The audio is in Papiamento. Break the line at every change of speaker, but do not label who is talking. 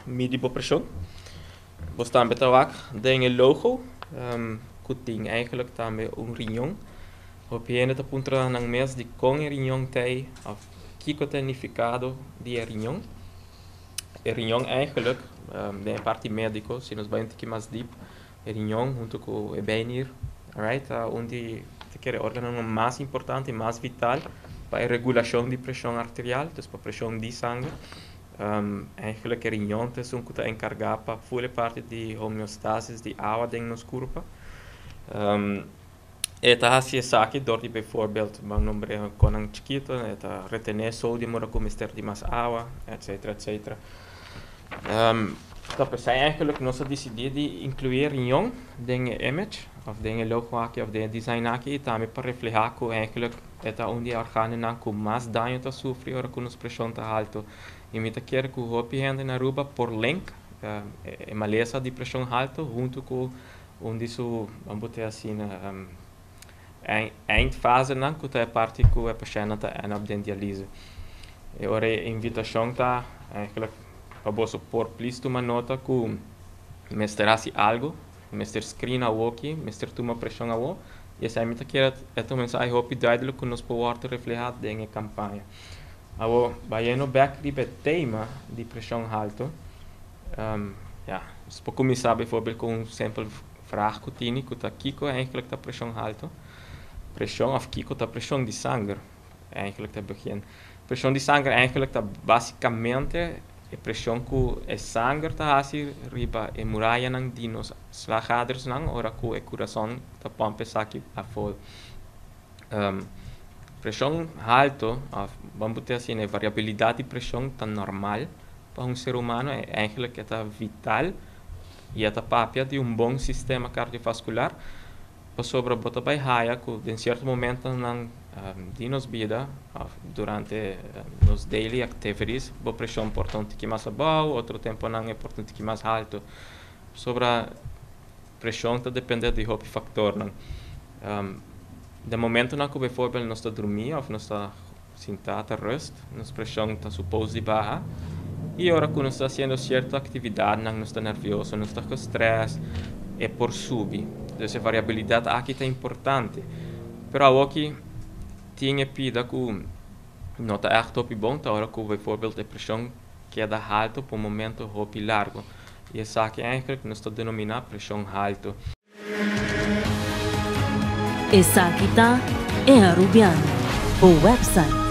Midi bo preshon. Bo tambe ta wak den e logo ku tin eigenlijk tambe un riñon. Hopi hende ta puntra nan mes dikon e riñon ta ei òf kiko ta e nifikado di e riñon. E riñon eigenlijk den e parti médiko, si nos bai un tiki mas dip, e riñon huntu ku e bijnier, alright, ta un di ta kere órganonan mas importante i mas vital pa e regulashon di preshon arterial, dus pa preshon di sanger. Eigenlijk e riñon ta esun ku ta enkargá pa ful e parti di homeostasis di awa den nos kurpa. E ta hasi esaki dor di bijvoorbeeld, ban nombr'é konan chikitu, e ta retené sodium ora ku mester di mas awa, etcetera, etcetera. Ta p'esei eigenlijk nos a disidí di inkluí e riñon den e image òf den e logo aki òf den e design aki i tambe pa reflehá ku eigenlijk E ta un di e organonan ku mas daño ta sufri ora ku nos preshon ta haltu. I mi ta kere ku hopi hende na Aruba por link e malesa di preshon haltu huntu ku un di su, ban por te asina, eindfasenan ku ta e parti ku e pashèntnan ta end up den dialise. E ora e invitashon ta eigenlijk pa boso por plis tuma nota ku mester hasi algu. Mester screen awoki, mester tuma presion awo, y esei mi ta kere e ta un mensahe hopi duidelijk cu nos por wordo refleha den e campaña. Awo, bayendo bek riba e tema di presion halto, ya, nos por cuminsa bijvoorbeeld cu un simpel vraag cu tini, cu ta kico eigenlijk ta presion halto? Presion of kico ta presion di sanger? Eigenlijk ta begin. Presion di sanger eigenlijk ta basicamente e presion cu e sanger ta haci riba e murayanan di nos slagadersnan ora cu e curason ta pomp esaki afo. Presion halto of ban por te asina e variabilidad di presion ta normal pa un ser humano, eigenlijk e ta vital y e ta papia di un bon sistema cardiovascular. Pasobra bo ta bai haya ku den sierto momentonan di nos bida òf durante nos daily activities bo preshon por ta un tiki mas abou, otro temponan e por ta un tiki mas haltu. Pasobra preshon ta depende di hopi faktornan. Den momentonan ku bijvoorbeeld nos ta drumí òf nos ta sintá ta rust, nos preshon ta supos di baha i ora ku nos ta hasiendo sierto aktividatnan nos ta nervioso, nos ta gestrès, e por subi. Dus e variabilidat aki ta importante. Pero awoki tin e pida ku no ta ègt hopi bon ta ora ku bijvoorbeeld e preshon keda haltu pa un momento hopi largu. I esaki eigenlijk nos ta denominá preshon haltu.
Esaki ta E Arubiano, bo website.